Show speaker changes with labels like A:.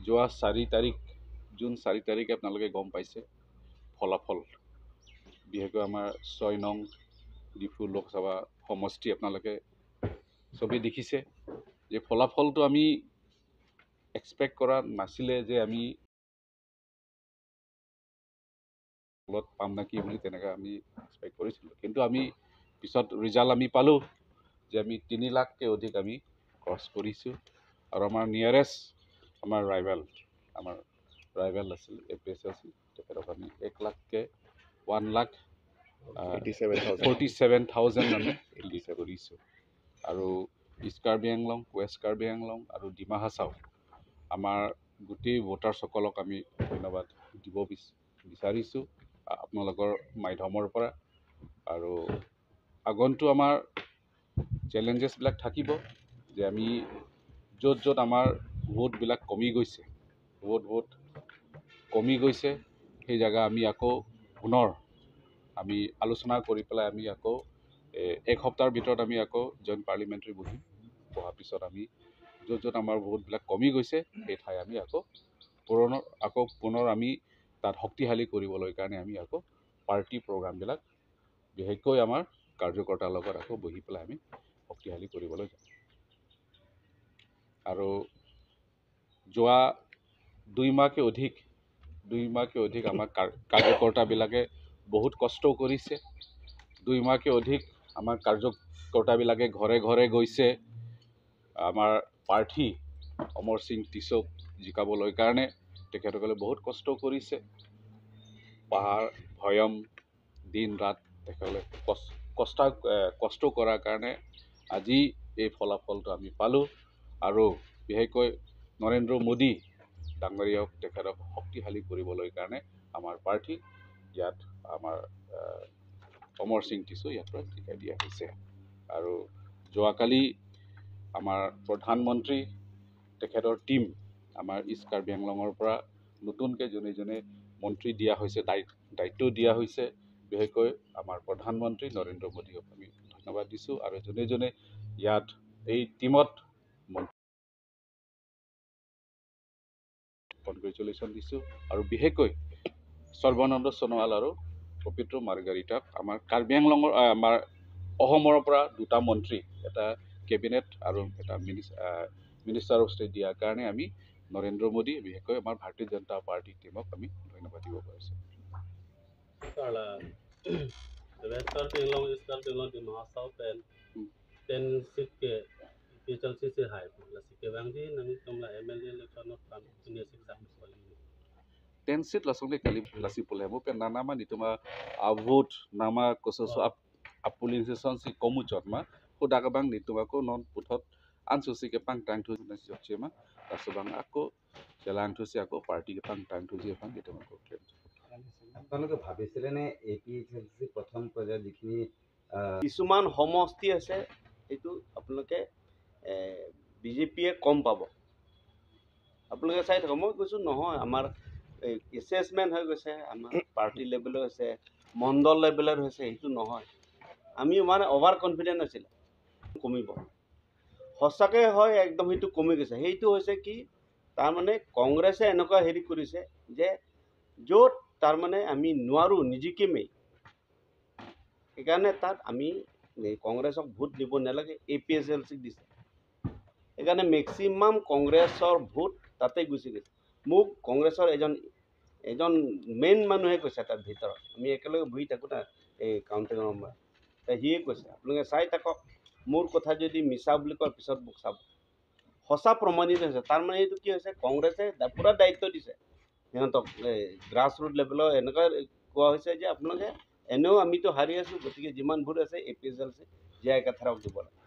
A: যোৱা 4 তাৰিখ জুন 4 তাৰিখে আপোনালোকে গম পাইছে ফলাফল। বিশেষকৈ আমাৰ 6 নং ডিফু লোকসভা সমষ্টি আপোনালোকে চবেই দেখিছে যে ফলাফলটো আমি এক্সপেক্ট কৰা নাছিলে যে আমি ফলত পাম নেকি বুলি তেনেকৈ আমি এক্সপেক্ট কৰিছিলোঁ, কিন্তু আমি পিছত ৰিজাল্ট আমি পালোঁ যে আমি 3 লাখতকৈ অধিক আমি ক্ৰছ কৰিছোঁ। আৰু আমাৰ নিয়াৰেষ্ট আমাৰ ৰাইভেল আছিল এ পি এছ আছিল, তেখেতক আমি 1 লাখকৈ 1,47,000 আমি লিড কৰিছোঁ। আৰু ইষ্ট কাৰ্বি আংলং, ৱেষ্ট কাৰ্বি আংলং আৰু ডিমা হাছাও আমাৰ গোটেই ভোটাৰসকলক আমি ধন্যবাদ দিব বিচাৰিছোঁ আপোনালোকৰ মাধ্যমৰ পৰা। আৰু আগন্তু আমাৰ চেলেঞ্জেছবিলাক থাকিব যে আমি য'ত য'ত আমাৰ ভোটবিলাক কমি গৈছে, ভোট কমি গৈছে, সেই জেগা আমি আকৌ পুনৰ আমি আলোচনা কৰি পেলাই আমি আকৌ এক সপ্তাহৰ ভিতৰত আমি আকৌ জইণ্ট পাৰ্লিমেণ্টাৰী বহিম। বহাৰ পিছত আমি য'ত য'ত আমাৰ ভোটবিলাক কমি গৈছে সেই ঠাই আমি আকৌ পুনৰ আমি তাত শক্তিশালী কৰিবলৈ কাৰণে আমি আকৌ পাৰ্টি প্ৰগ্ৰামবিলাক বিশেষকৈ আমাৰ কাৰ্যকৰ্তাৰ লগত আকৌ বহি পেলাই আমি শক্তিশালী কৰিবলৈ যাম। আৰু যোৱা 2 মাহকে অধিক আমাৰ কাৰ্যকৰ্তাবিলাকে বহুত কষ্ট কৰিছে। 2 মাহকে অধিক আমাৰ কাৰ্যকৰ্তাবিলাকে ঘৰে ঘৰে গৈছে আমাৰ প্ৰাৰ্থী অমৰ সিং টিছক জিকাবলৈ কাৰণে। তেখেতসকলে বহুত কষ্ট কৰিছে, পাহাৰ ভৈয়াম দিন ৰাত তেখেতসকলে কষ্ট কৰাৰ কাৰণে আজি এই ফলাফলটো আমি পালোঁ। আৰু বিশেষকৈ নৰেন্দ্ৰ মোদী ডাঙৰীয়াক তেখেতক শক্তিশালী কৰিবলৈ কাৰণে আমাৰ প্ৰাৰ্থী ইয়াত আমাৰ অমৰ সিং টিছু ইয়াৰ পৰা জিকাই দিয়া হৈছে। আৰু যোৱাকালি আমাৰ প্ৰধানমন্ত্ৰী তেখেতৰ টীম আমাৰ ইষ্ট কাৰ্বি আংলঙৰ পৰা নতুনকৈ যোনে যোনে মন্ত্ৰী দিয়া হৈছে, দায়িত্ব দিয়া হৈছে, বিশেষকৈ আমাৰ প্ৰধানমন্ত্ৰী নৰেন্দ্ৰ মোদীক আমি ধন্যবাদ দিছোঁ। আৰু যোনে যোনে ইয়াত এই টীমত কনগ্ৰেচুলেশ্যন দিছোঁ। আৰু বিশেষকৈ সৰ্বানন্দ সোণোৱাল আৰু পবিত্ৰ মাৰ্গাৰিটাক আমাৰ কাৰ্বি আংলঙৰ আমাৰ অসমৰ পৰা 2টা মন্ত্ৰী, এটা কেবিনেট আৰু এটা মিনিষ্টাৰ অফ ষ্টেট দিয়াৰ কাৰণে আমি নৰেন্দ্ৰ মোদী বিশেষকৈ আমাৰ ভাৰতীয় জনতা পাৰ্টীৰ টীমক আমি ধন্যবাদ দিব পাৰিছোঁ। Ten seat lasong kali lasi pole mo pen nama ni tuma vote nama koso so ap polling station si komu chot ma hoda ka bang ni tuma ko non puthot ansu si ke pang tang thu na si chema taso bang ako chelang thu si ako party ke pang tang thu ji pang ituma ko claim।
B: আপোনালোকে ভাবিছিলে নে A P H L C প্ৰথম পৰ্যায়ত যিখিনি
C: কিছুমান সমষ্টি আছে সেইটো আপোনালোকে বিজেপিয়ে কম পাব, আপোনালোকে চাই থাকক। মই কৈছোঁ নহয়, আমাৰ এছেচমেণ্ট হৈ গৈছে, আমাৰ পাৰ্টি লেভেলৰ হৈছে, মণ্ডল লেভেলৰ হৈছে, সেইটো নহয়। আমি মানে অভাৰ কনফিডেণ্ট হৈছিলে কমিব, সঁচাকৈ হয় একদম সেইটো কমি গৈছে। সেইটো হৈছে কি, তাৰমানে কংগ্ৰেছে এনেকুৱা হেৰি কৰিছে যে য'ত তাৰমানে আমি নোৱাৰোঁ নিজিকিমেই, সেইকাৰণে তাত আমি কংগ্ৰেছক ভোট দিব নালাগে, এ পি এছ এল চিক দিছে। সেইকাৰণে মেক্সিমাম কংগ্ৰেছৰ ভোট তাতে গুচি গৈছে। মোক কংগ্ৰেছৰ এজন মেইন মানুহে কৈছে, তাত ভিতৰত আমি একেলগে বহি থাকোঁ না এই কাউণ্টিঙৰ সময়ত, সিয়ে কৈছে আপোনালোকে চাই থাকক, মোৰ কথা যদি মিছা বুলি কয় পিছত মোক চাব। সঁচা প্ৰমাণিত হৈছে। তাৰমানে এইটো কি হৈছে, কংগ্ৰেছে পূৰা দায়িত্ব দিছে সিহঁতক, এই গ্ৰাছ ৰুট লেভেলৰ এনেকুৱা কোৱা হৈছে যে আপোনালোকে এনেও আমিতো হাৰি আছোঁ, গতিকে যিমান ভোট আছে A P S L C জীয়াই কাথাৰক দিব লাগে।